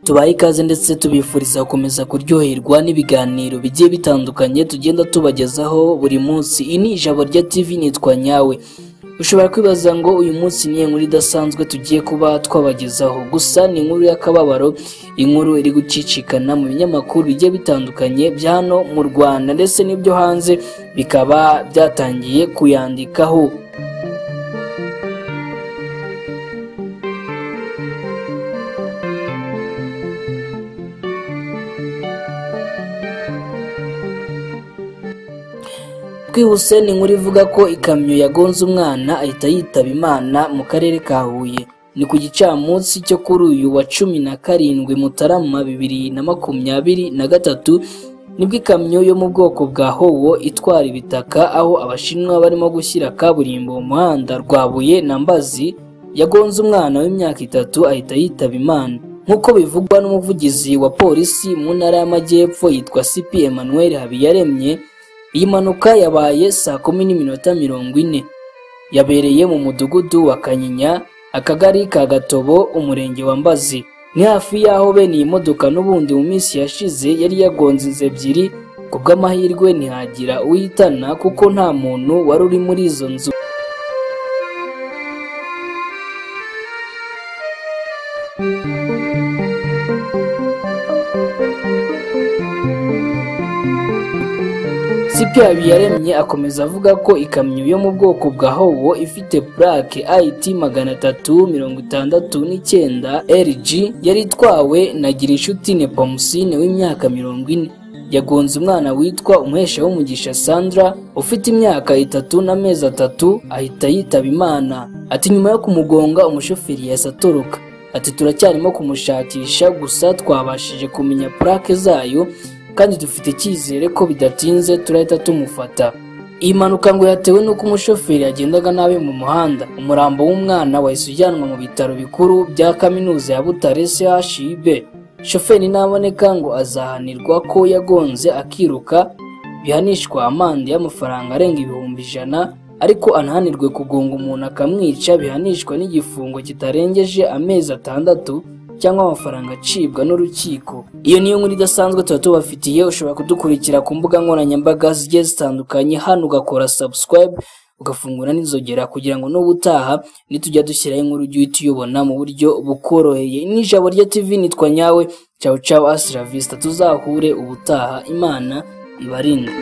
Tubaye ikaze ndetse tubifuriza gukomeza kuryoherwa n'ibiganiro bigiye bitandukanye tugenda tubagezaho buri munsi. Iyi ni Ijabo rya TV, nitwa Nyawe. Ushobora kwibaza ngo uyu munsi ni inkuru idasanzwe tugiye kuba twabagezaho, gusa ni inkuru y'akababaro, inkuru iri gucicikana mu binyamakuru bigiye bitandukanye bya hano mu Rwanda ndetse n'ibyo hanze bikaba byatangiye kuyandikaho. Twihuse ni inkuru ivuga ko ikamyo yagonze umwana ahita yitaba Imana mu karere ka Huye. Ni ku gicamunsi cyo kuri uyu wa 17 Mutarama 2023 nibwo ikamyo yo mu bwoko bwa Howo itwara ibitaka aho Abashinwa barimo gushyira kaburimbo mu muhanda Rwabuye na Mbazi yagonze umwana w'imyaka 3 ahita yitaba Imana. Nk'uko bivugwa n'umuvugizi wa polisi mu ntara y'Amajyepfo yitwa CP Emmanuel Habiyaremye, iyi mpanuka yabaye saa 10:40 yabereye mu mudugudu wa Kanyinya, akagari ka Gatobo, umurenge wa Mbazi. Ni hafi y'aho bene iyi modoka n'ubundi mu minsi yashize yari yagonze inzu ebyiri, ku bw'amahirwe ntihagira uyitana kuko nta muntu wari uri muri izo nzu. CP Habiyaremye akomeza avuga ko ikamyo yo mu bwoko bwa Howo ifite plaque IT 369 RG yari itwawe na Girinshuti Nepomusine w'imyaka 40. Yagonze umwana witwa Umuhesha w'Umugisha Sandra ufite imyaka 3 n'amezi 3 ahita yitaba Imana. Ati nyuma yo kumugonga umushoferi yahise atoroka. Ati turacyarimo kumushakisha, gusa twabashije kumenya plaque zayo kandi dufite icyizere ko bidatinze turahita tumufata. Iyi mpanuka ngo yatewe n'uko umushoferi yagendaga nabi mu muhanda. Umurambo w'umwana wahise ujyanwa mu bitaro bikuru bya kaminuza ya Butare CHUB. Shoferi naboneka ngo azahanirwa ko yagonze akiruka, bihanishwa amande y'amafaranga arenga 100,000, ariko anahanirwe kugonga umuntu akamwica bihanishwa n'igifungo kitarengeje amezi 6 cyangwa amafaranga acibwa n'urukiko. Iyo niyo nkuru idasanzwe tuba tubafitiye. Ushobora kudukurikira ku mbuga nkoranyambaga zigiye zitandukanye, hano ugakora subscribe ugafungura n'inzogera kugira ngo n'ubutaha nitujya dushyiraho inkuru ujye uhita uyibona mu buryo bukoroheye. Ni Ijabo rya TV, nitwa Nyawe. Ciao ciao, hasta la vista, tuzahure ubutaha. Imana ibarinde.